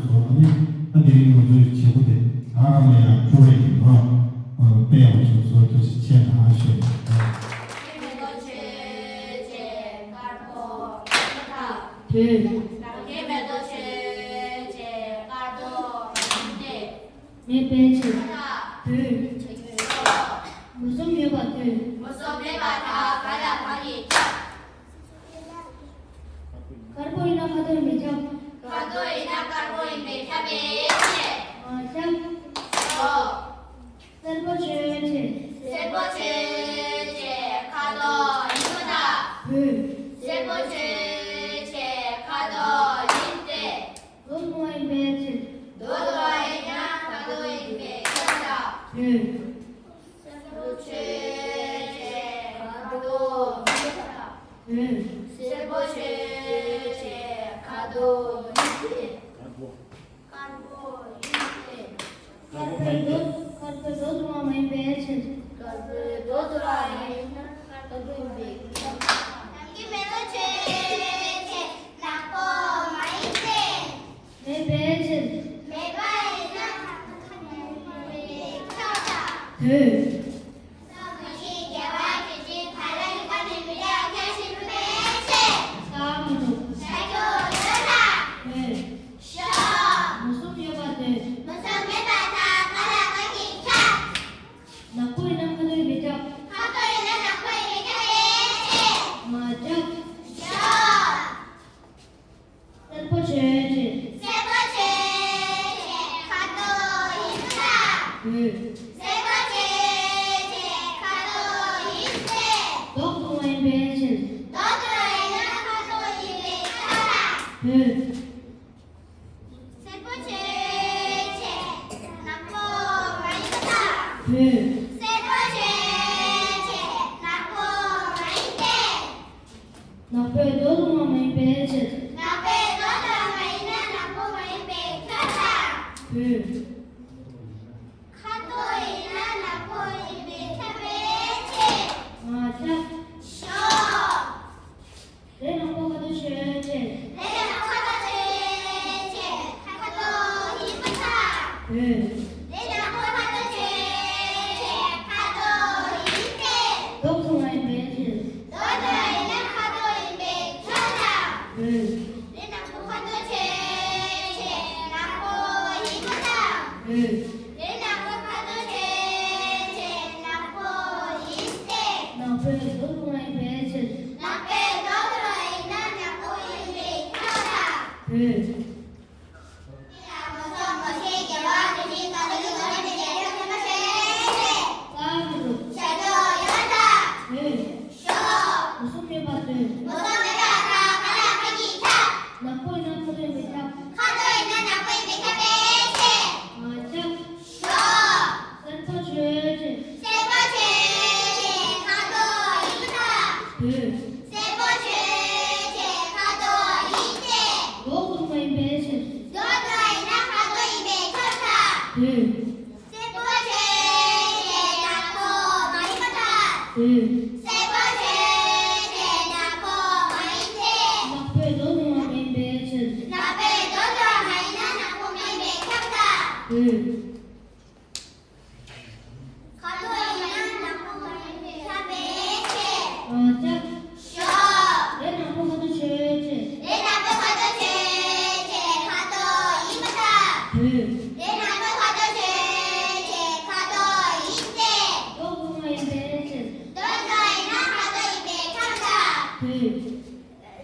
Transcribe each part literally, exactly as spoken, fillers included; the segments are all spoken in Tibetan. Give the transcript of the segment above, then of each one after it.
སོ་ཨ་ནི་ཨ་དེ་རིང་ང་ཚོའི་བྱེད་སྒོ་དེ་ད་ག་ལ་ཡང་བཅུ་རེ་ཡིན་ནོ། དཔེ་ཡག་པོ་བྱུང་སོང་། ཐུགས་རྗེ་ཆེ་གནང་ཞུ། དུས། ངས་དཔེ་བྱེད། མུ་གསུམ་ཡོད་པ་དུས། མུ་གསུམ་མེད་པ་དག་ག་ལ་གང་གིས་ཁྱབ། དཀར་པོ་ཡིན་ན་ཁ་དོག་མི་ཁྱབ། ཁ་དོག་ཡིན་ན་དཀར་པོ་ཡིན་པས་ཁྱབ་པས་ཞེས། མ་ཁྱབ། ཞོག་སེར་པོ་ཆོས་ཅན། སེར་པོ་ཆོས་ཅན། ཁ་དོག་ཡིན་པ་དང་། དུས། སེར་པོ་ཆོས་ཅན། ཁ་དོག་ཡིན་ཏེ། མདོག་མཐོང་བ་ཡིན་པའི་ཕྱིར། མདོག་མཐོང་བ་ཡིན་ན་ཁ་དོག་ཡིན་པས་ཁྱབ་པ་དང་། དུས། སེར་པོ་ཆོས་ཅན། ཁ་དོག་ཡིན་པ་དང་། དུས། སེར་པོ་ཆོས་ཅན། ཁ་དོག་ཡིན་ཏེ། དཀར་པོ་ཡིན་ཏེ། དཀར་པོའི་མདོག་དཀར་པོའི་མདོག་མཐོང་བ་མ་ཡིན་པའི་ཕྱིར། དཀར་པོའི་མདོག་མཐོང་བ་མ་ཡིན་ན་དཀར་པོ་ཡིན་པས་ཁྱབ་པ་དང་། ནམ་རྒྱུན་མེད་དོ་ཆོས་ཅན། ནག་པོ་མ་ཡིན་ཏེ། མེད་པའི་ཕྱིར། མེད་པ་ཡིན་ན་ཁ་དོག་མ་ཡིན་པས་ཁྱབ་པ་དང་། དུས། ནག་པོ་ཡིན་ན་ཁ་དོག་མི་ཁྱབ། མ་ཁྱབ། སེར་པོ་ཆོས་ཅན། སེར་པོ་ཆོས་ཅན། ཁ་དོག་ཡིན་པ་དང་། དུས། སེར་པོ་ཆོས་ཅན། ཁ་དོག་ཡིན་ཏེ། མདོག་མཐོང་བ་ཡིན་པའི་ཕྱིར། མདོག་མཐོང་བ་ཡིན་ན་ཁ་དོག་ཡིན་པས་ཁྱབ་པ་དང་། དུས། སེར་པོ་ཆོས་ཅན། ནག་པོ་མ་ཡིན་པ་དང་། དུས། སེར་པོ་ཆོས་ཅན། ནག་པོ་མ་ཡིན་ཏེ། ནག་པོའི་མདོག་མཐོང་བ་མ་ཡིན་པའི་ཕྱིར། ནག་པོའི་མདོག་མཐོང་བ་མ་ཡིན་ན་ནག་པོ་མ་ཡིན་པས་ཁྱབ་པ་དང་། དུས། ཁ་དོག་ཡིན་ན་ནག་པོ་ཡིན་པས་ཁྱབ་པའི་ཕྱིར། མ་ཁྱབ། ཞོག་རེད་ནག་པོ་ཁ་དོག་ཆོས་ཅན། རེད་ནག་པོ་ཁ་དོག་ཆོས་ཅན། ཁ་དོག་ཡིན་པ་དང་། དུས། རེད་ནག་པོ་ཁ་དོག་ཆོས་ཅན། ཁ་དོག་ཡིན་ཏེ། མདོག་མཐོང་བ་ཡིན་པའི་ཕྱིར། མདོག་མཐོང་བ་ཡིན་ན་ཁ་དོག་ཡིན་པས་ཁྱབ་པ་དང་། དུས། རེད་ནག་པོ་ཁ་དོག་ཆོས་ཅན། ནག་པོ་ཡིན་པ་དང་། དུས། རེད་ནག་པོ་ཁ་དོག་ཆོས་ཅན། ནག་པོ་ཡིན་ཏེ། ནག་པོའི་མདོག་མཐོང་བ་ཡིན་པའི་ཕྱིར། ནག་པོའི་མདོག་མཐོང་བ་ཡིན་ན་ནག་པོ་ཡིན་པས་ཁྱབ་པ་དང་། དུས། དུས། མུ་གསུམ་ཡོད་པ་དུས། མུ་གསུམ་མེད་པ་དག་ག་ལ་གང་གིས་ཁྱབ། ནག་པོ་ཡིན་ན་ཁ་དོག་ཡིན་པས་ཁྱབ། ཁ་དོག་ཡིན་ན་ནག་པོ་ཡིན་པས་ཁྱབ་པའི་ཕྱིར། མ་ཁྱབ། ཞོག་སེར་པོ་ཆོས་ཅན། སེར་པོ་ཆོས་ཅན། ཁ་དོག་ཡིན་པ་དང་། དུས། སེར་པོ་ཆོས་ཅན། ཁ་དོག་ཡིན་ཏེ། མདོག་མཐོང་བ་ཡིན་པའི་ཕྱིར། མདོག་མཐོང་བ་ཡིན་ན་ཁ་དོག་ཡིན་པས་ཁྱབ་པ་དང་། དུས། སེར་པོ་ཆོས་ཅན། ནག་པོ་མ་ཡིན་པ་དང་། དུས། སེར་པོ་ཆོས་ཅན། ནག་པོ་མ་ཡིན་ཏེ། ནག་པོའི་མདོག་མཐོང་བ་མ་ཡིན་པའི་ཕྱིར། ནག་པོའི་མདོག་མཐོང་བ་མ་ཡིན་ན་ནག་པོ་མ་ཡིན་པས་ཁྱབ་པ་དང་། དུས། ཁ་དོག་ཡིན་ན་ནག་པོ་མ་ཡིན་པས་ཁྱབ་པའི་ཕྱིར། མ་ཁྱབ། ཞོག་རེད་ནག་པོ་ཁ་དོག་ཆོས་ཅན། རེད་ནག་པོ་ཁ་དོག་ཆོས་ཅན། ཁ་དོག་ཡིན་པ་དང་། དུས། རེད་ནག་པོ་ཁ་དོག་ཆོས་ཅན། ཁ་དོག་ཡིན་ཏེ། མདོག་མཐོང་བ་ཡིན་པའི་ཕྱིར། མདོག་མཐོང་བ་ཡིན་ན་ཁ་དོག་ཡིན་པས་ཁྱབ་པ་དང་། དུས།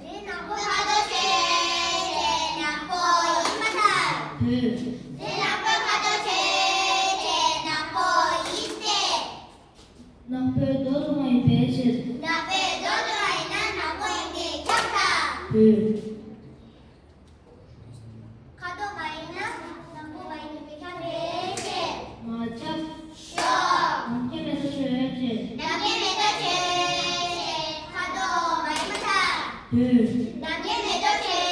རེད་ནག་པོ་ཁ་དོག་ཆོས་ཅན། ནག་པོ་ཡིན་པ་དང་། དུས། རེད་ནག་པོ་ཁ་དོག་ཆོས་ཅན། ནག་པོ་ཡིན་ཏེ། ནག་པོའི་མདོག་མཐོང་བ་ཡིན་པའི་ཕྱིར། ནག་པོའི་མདོག་མཐོང་བ་ཡིན་ན་ནག་པོ་ཡིན་པས་ཁྱབ་པ་དང་། དུས། ཁ་དོག་མ་ཡིན་ན་ནག་པོ་མ་ཡིན་པས་ཁྱབ་པའི་ཕྱིར། མ་ཁྱབ། ཞོག་ནམ་མཁའི་མེ་ཏོག་ཆོས་ཅན། ནམ་མཁའི་མེ་ཏོག་ཆོས་ཅན། ཁ་དོག་མ་ཡིན་པ་དང་། དུས། ནམ་མཁའི་མེ་ཏོག་ཆོས་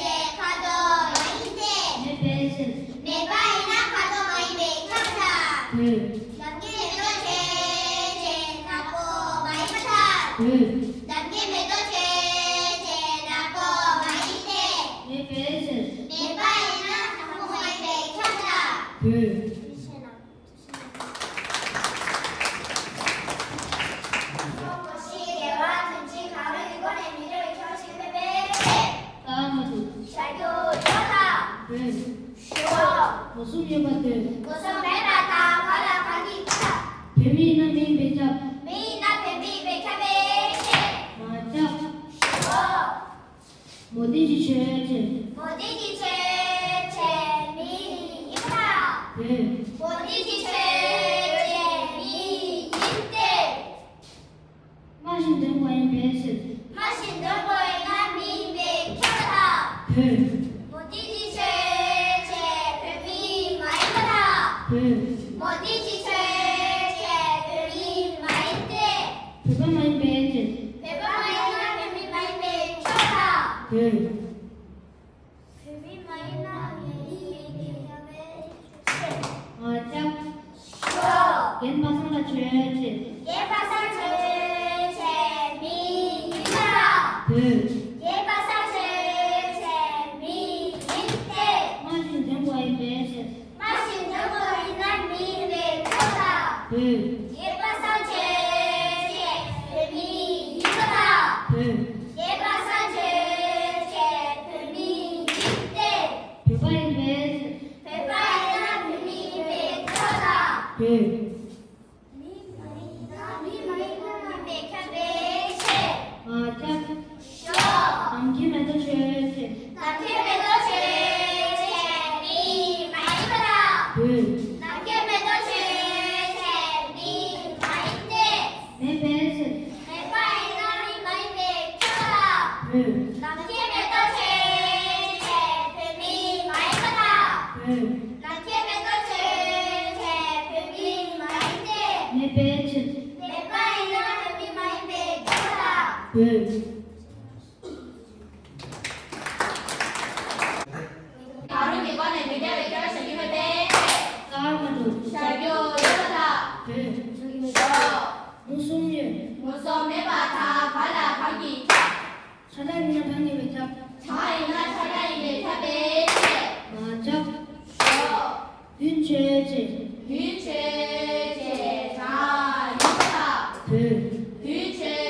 ཅན། ཁ་དོག་མ་ཡིན་ཏེ། མེད་པའི་ཕྱིར། མེད་པ་ཡིན་ན་ཁ་དོག་མ་ཡིན་པས་ཁྱབ་པ་དང་། དུས། ནམ་མཁའི་མེ་ཏོག་ཆོས་ཅན། ནག་པོ་མ་ཡིན་པ་དང་། དུས། ནམ་མཁའི་མེ་ཏོག་ཆོས་ཅན། ནག་པོ་མ་ཡིན་ཏེ། མེད་པའི་ཕྱིར། མེད་པ་ཡིན་ན་ བོད། ཤོག་གོ་ཤེས་དགེ་བ་དོན་ཆེན་གང་རུང་གི་སྒོ་ནས་མི་འདྲ་བའི་ཁྱད་པར་ཞིག་མེད་པས། རྟགས་མ་གྲུབ། བྱ་རྒྱུ་ཡོད་དང་། བོད། ཤོག་སྒོ་གསུམ་ཡོད་པ་དེ། སྒོ་གསུམ་མེད་པ་དང་གང་ལ་གང་གིས་ཁྱབ། བོད་མི་ཡིན་ན་མི་ཡིན་པས་ཁྱབ། མི་ཡིན་ན་བོད་མི་ཡིན་པས་ཁྱབ་པས། མ་ཁྱབ། ཤོག་མོ་དེ་གི་ཆོས་ཅན། མོ་དེ་གི་ཆོས་ཅན་མི་ཡིན་པ། བོད། མོ་དེ་གི་ཆོས་ཅན་མི་ཡིན་ཏེ། སྨྲ་ཞིང་འདོན་པ་ཡིན་པའི་ཕྱིར། སྨྲ་ཞིང་འདོན་པ་ཡིན་ན་མི་ཡིན་པས་ཁྱབ་པ་དང་། བོད། མོ་དེ་གི་ཆོས་ཅན་བོད་མི་མ་ཡིན་པ་དང་། བོད། མོ་དེ་གི་ཆོས་ཅན་བོད་མི་མ་ཡིན་ཏེ། བོད་པ་མ་ཡིན་པའི་ཕྱིར། བོད་པ་མ་ཡིན་ན་བོད་མི་མ་ཡིན་པས་ཁྱབ་པ་དང་། བོད། བོད་མི་མ་ཡིན་ན་མི་ཡིན་པས་ཁྱབ་པའི་ཕྱིར། མ་ཁྱབ། ཤོག་རྒན་པ་སངས་ལ་ཆོས་ཅན། རྒན་པ་སངས་ཆོས་ཅན་མི་ཡིན་པ་དང་། བོད། རྒན་པ་སངས་ཆོས་ཅན་མི་ཡིན་ཏེ། སྨྲ་ཞིང་འདོན་པ་ཡིན་པའི་ཕྱིར། སྨྲ་ཞིང་འདོན་པ་ཡིན་ན་མི་ཡིན་པས་ཁྱབ་པ་དང་། བོད། རྒན་པ་སངས་ཆོས་ཅན་བོད་མི་ཡིན་པ་དང་། བོད། རྒན་པ་སངས་ཆོས་ཅན་བོད་མི་ཡིན་ཏེ། བོད་པ་ཡིན་པས། བོད་པ་ཡིན་ན་བོད་མི་ཡིན་པས་ཁྱབ་པ་དང་། བོད། མི་མ་ཡིན་ན་མི་མ་ཡིན་པས་ཁྱབ་པའི་ཕྱིར། མ་ཁྱབ། ཤོག་ནམ་མཁའི་མེ་ཏོག་ཆོས་ཅན། ནམ་མཁའི་མེ་ཏོག་ཆོས་ཅན་མི་མ་ཡིན་པ་དང་། བོད། ནམ་མཁའི་མེ་ཏོག་ཆོས་ཅན་མི་མ་ཡིན་ཏེ། མེད་པའི་ཕྱིར། མེད་པ་ཡིན་ན་མི་མ་ཡིན་པས་ཁྱབ་པ་དང་། བོད། ནམ་མཁའི་མེ་ཏོག་ཆོས་ཅན་བོད་མི་མ་ཡིན་པ་དང་། བོད། ནམ་མཁའི་མེ་ཏོག་ཆོས་ཅན་བོད་མི་མ་ཡིན་ཏེ། མེད་པའི་ཕྱིར། མེད་པ་ཡིན་ན་བོད་མི་མ་ཡིན་པས་ཁྱབ་པ་དང་། བོད། གང་རུང་གི་སྒོ་ནས་མི་འདྲ་བའི་ཁྱད་པར་བྱ་རྒྱུ་མེད་པས། རྟགས་མ་གྲུབ། བྱ་རྒྱུ་ཡོད་པ་དང་། བོད། ཤོག་མུ་གསུམ་ཡོད། མུ་གསུམ་མེད་པ་དང་གང་ལ་གང་གིས་ཁྱབ། ཆ་འདྲ་ཡིན་ན་གྲངས་ཡིན་པས་ཁྱབ། གྲངས་ཡིན་ན་ཆ་འདྲ་ཡིན་པས་ཁྱབ་པའི་ཕྱིར། མ་ཁྱབ། ཤོག་བདུན་ཆོས་ཅན། བདུན་ཆོས་ཅན་གྲངས་ཡིན་པ་དང་། བོད། བདུན་ཆོས་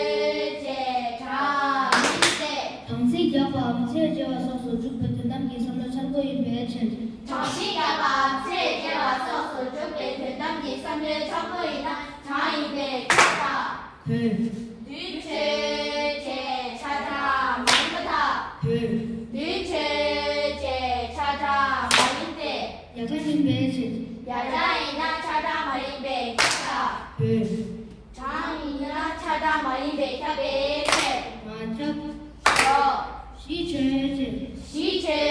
ཅན་གྲངས་ཡིན་ཏེ། གྲངས་ཚད་བརྒྱབ་པའམ་ཚད་འཇལ་བ་སོགས་སུ་འཇུག་པའི་དོན་དམ་གྱི་བསམ་བློའི་འཆར་སྒོ་ཡིན་པའི་ཕྱིར། གྲངས་ཚད་བརྒྱབ་པའམ་ཚད་འཇལ་བ་སོགས་སུ་འཇུག་པའི་དོན་དམ་གྱི་བསམ་བློའི་འཆར་སྒོ་ཡིན་ན་གྲངས་ཡིན་པས་ཁྱབ་པ་དང་། བོད། བདུན་ཆོས་ཅན་ཆ་འདྲ་མ་ཡིན་པ་དང་། བོད། བདུན་ཆོས་ཅན་ཆ་འདྲ་མ་ཡིན་ཏེ། ཡ་གྲངས་ཡིན་པའི་ཕྱིར། ཡ་གྲངས་ཡིན་ན་ཆ་འདྲ་མ་ཡིན་པས་ཁྱབ་པ་དང་། བོད། གྲངས་ཡིན་ན་ཆ་འདྲ་མ་ཡིན་པས་ཁྱབ་པའི་ཕྱིར། མ་ཁྱབ། ཤོག་བཞི་ཆོས་ཅན། བཞི་ཆོས་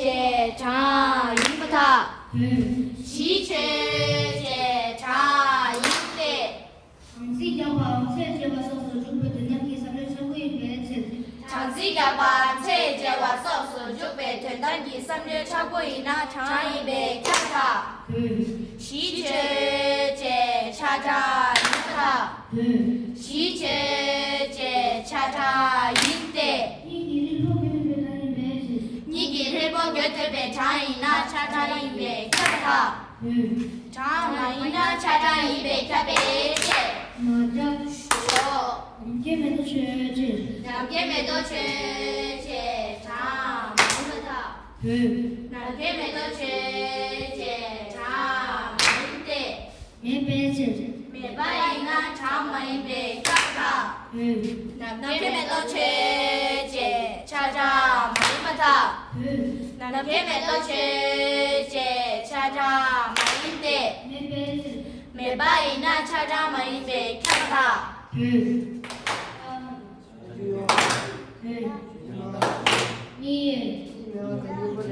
ཅན་གྲངས་ཡིན་པ་དང་། བོད། བཞི་ཆོས་ཅན་གྲངས་ཡིན་ཏེ། གྲངས་ཚད་བརྒྱབ་པའམ་ཚད་འཇལ་བ་སོགས་སུ་འཇུག་པའི་དོན་དམ་གྱི་བསམ་བློའི་འཆར་སྒོ་ཡིན་པའི་ཕྱིར། གྲངས་ཚད་བརྒྱབ་པའམ་ཚད་འཇལ་བ་སོགས་སུ་འཇུག་པའི་དོན་དམ་གྱི་བསམ་བློའི་འཆར་སྒོ་ཡིན་ན་གྲངས་ཡིན་པས་ཁྱབ་པ་དང་། བོད། བཞི་ཆོས་ཅན་ཆ་འདྲ་ཡིན་པ་དང་། བོད། བཞི་ཆོས་ཅན་ཆ་འདྲ་ཡིན་ཏེ། གཉིས་ཀྱི་རིལ་པོ་དགོས་ཐུབ་པའི་གྲངས་ཡིན་པའི་ཕྱིར། གཉིས་ཀྱི་རིལ་པོ་དགོས་ཐུབ་པའི་གྲངས་ཡིན་ན་ཆ་འདྲ་ཡིན་པས་ཁྱབ་པ་དང་། བོད། གྲངས་མ་ཡིན་ན་ཆ་འདྲ་ཡིན་པས་ཁྱབ་པའི་ཕྱིར། མ་ཁྱབ། ཤོག་ནམ་མཁའི་མེ་ཏོག་ཆོས་ཅན། ནམ་མཁའི་མེ་ཏོག་ཆོས་ཅན་གྲངས་མ་ཡིན་པ་དང་། བོད། ནམ་མཁའི་མེ་ཏོག་ཆོས་ཅན་གྲངས་མ་ཡིན་ཏེ། མེད་པའི་ཕྱིར། མེད་པ་ཡིན་ན་གྲངས་མ་ཡིན་པས་ཁྱབ་པ་དང་། བོད། ནམ་མཁའི་མེ་ཏོག་ཆོས་ཅན་ཆ་འདྲ་མ་ཡིན་པ་དང་། བོད། ནམ་མཁའི་མེ་ཏོག་ཆོས་ཅན་ཆ་འདྲ་མ་ཡིན་ཏེ། མེད་པའི་ཕྱིར། མེད་པ་ཡིན་ན་ཆ་འདྲ་མ་ཡིན་པས་ཁྱབ་པ་དང་། བོད། བོད། གཉིས། རྟགས་མ་གྲུབ། བོད།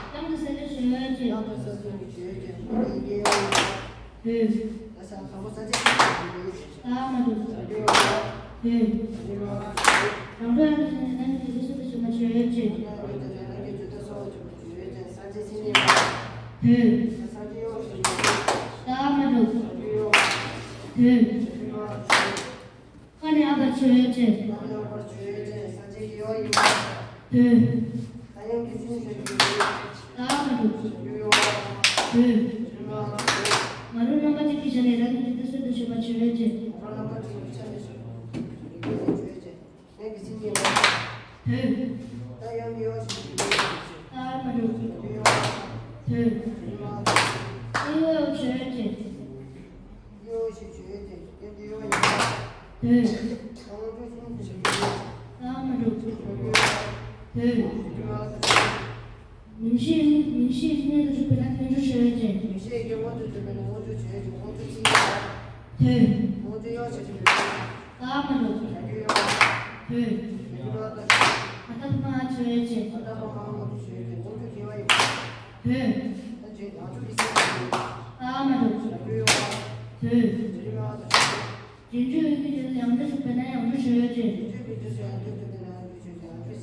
གཏམ་དང་ས་བཅད་ཆོས་ཅན། བོད། རྟགས་མ་གྲུབ། བོད། རང་གྲོལ་ཡང་དག་ཅན་ནི་རྣམ་འགྱུར་ཐོབ་པའི་སེམས་དཔའ་ཆོས་ཅན། བོད། རྟགས་མ་གྲུབ། བོད། ཀ་ནས་ཨ་བར་ཆོས་ཅན། དོན། ད་ཡང་གི་ཚིག་ནི་བྱ་རྒྱུ་ཡོད། ད་མ་འགྲོ། བྱ་རྒྱུ་ཡོད། དོན། བྱ་རྒྱུ་མ་འགྲོ། ང་རོ་རྣམ་པ་གཅིག་གི་ཆ་ནས་རང་གི་ཇི་ལྟར་སྲོལ་དུ་བྱེད་པ་བྱེད་འོས་ཅན། ང་རོ་རྣམ་པ་གཅིག་གི་ཆ་ནས་བྱ་རྒྱུ་ཡོད་ཅན། ཡང་གི་ཚིག་ནི་ཡོད། དོན། ད་ཡང་གི་ཡོད་བྱ་རྒྱུ་ཡོད། ད་མ་འགྲོ། བྱ་རྒྱུ་ཡོད། དོན། བྱ་རྒྱུ་མ་འགྲོ། ད་ཡོད་བྱེད་འོས་ཅན། ཡོད་ཞེས་བརྗོད་དེ། དེ་འདི་ཡོད་ཡིན་པ། དོན། དང་པོ་ཅུང་ཟད་ཞིག་ཡོད། ད་མ་འགྲོ། དོན། མིང་གཞི། མིང་གཞི་རིག་གནས་དང་འཇུག་པའི་ནང་སྔོན་འཇུག་བྱེད་འོས་ཅན། མིང་གཞི་ཡི་གེ་སྔོན་དུ་འཇུག་པའི་ནང་སྔོན་འཇུག་བྱེད་འོས་ཅན། སྔོན་འཇུག་ཅི་ཡིན་པ། དོན། སྔོན་འཇུག་ཡོད་ཞེས་བརྗོད་དེ། ད་མ་འགྲོ། བྱ་རྒྱུ་ཡོད། དོན། བྱ་རྒྱུ་མ་འགྲོ། ཨ་ཐ་མ་བྱེད་འོས་ཅན། ཨ་ཐ་མ་སྔོན་འཇུག་བྱེད་འོས་ཅན། སྔོན་འཇུག་དགེ་བ་ཡིན་པ། དོན། ད་བྱེད་ཡང་འཇུག་གི་སེམས་ཡིན། ད་མ་འགྲོ། བྱ་རྒྱུ་ཡོད། དོན། བྱ་རྒྱུ་མ་འགྲོ། རྗེས་འཇུག་ཡོད་དུས་ཡང་འཇུག་བྱུང་བས་ན་ཡང་འཇུག་བྱེད་འོས་ཅན། རྗེས་འཇུག་གི་དུས་སུ་ཡང་འཇུག་བྱུང་བས་ན་ཡང་འཇུག་བྱེད་ཅན། ཡང་འཇུག་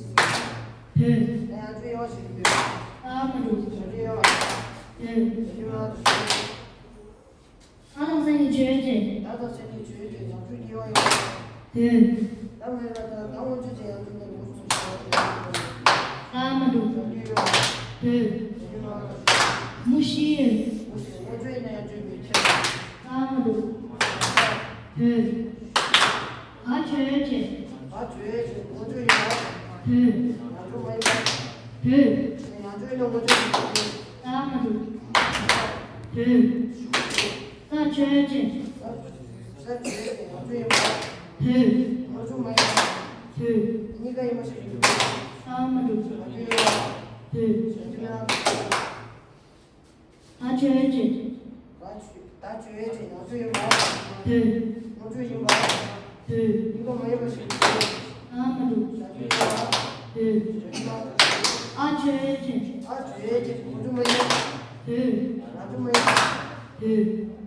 ཟེར་གྱི་ཡོད། དོན། ད་ཡང་འཇུག་ཡོད་ཞེས་ཀྱི་ཡོད། ད་མ་འགྲོ། བྱ་རྒྱུ་ཡོད། དོན། བྱ་རྒྱུ་མ་འགྲོ། ད་དང་སེམས་ཀྱིས་བརྗོད་ཅིང་། ད་དང་སེམས་ཀྱིས་བརྗོད་ཅིང་ཡང་འཇུག་དགེ་བ་ཡིན། དོན། ད་མེད་པ་དང་ད་སྔོན་འཇུག་ཅིང་ཡང་འཇུག་ནས་འགོག་སོང་ཞེས་པ་དེ་ཡང་འཇུག་ད་མ་འགྲོ། བྱ་རྒྱུ་ཡོད། དོན། བྱ་རྒྱུ་མ་འགྲོ། མུ་བཞིའི། མུ་བཞི་སྔོན་འཇུག་ཡིན་ན་ཡང་འཇུག་པའི་ཕྱིར། ད་མ་འགྲོ། དོན། ག་བརྗོད་ཅིང་། ག་བརྗོད་ཅིང་སྔོན་འཇུག་ཡིན་པ། དོན། ཡང་འཇུག་མ་ཡིན་པ། དོན། ཡང་འཇུག་ཡིན་ན་སྔོན་འཇུག་ཡིན་པ། ད་མ་འགྲོ། དོན། ས་བརྗོད་ཅིང་། ས་བརྗོད་ཅིང་ཡང་འཇུག་ཡིན་པ། དོན། སྔོན་འཇུག་མ་ཡིན་པ། དོན། གཉིས་ཀ་ཡིན་པ་ཞིག་ཡིན་པ། ད་མ་འགྲོ། བྱ་རྒྱུ་ཡོད། དོན། བྱ་རྒྱུ་མ་འགྲོ། ད་བརྗོད་ཅིང་། ད་བརྗོད་ཅིང་ཡང་འཇུག་ཡིན་པ། དོན། སྔོན་འཇུག་ཡིན་པ། དོན། གཉིས་ཀ་མ་ཡིན་པ་ཞིག་ཡིན་པ། ད་མ་འགྲོ། བྱ་རྒྱུ་ཡོད། དོན། བྱ་རྒྱུ་མ་འགྲོ། ཨ་བརྗོད་ཅིང་། ཨ་བརྗོད་ཅིང་སྔོན་འཇུག་མ་ཡིན་པ། དོན། ཡང་འཇུག་མ་ཡིན་པ། དོན།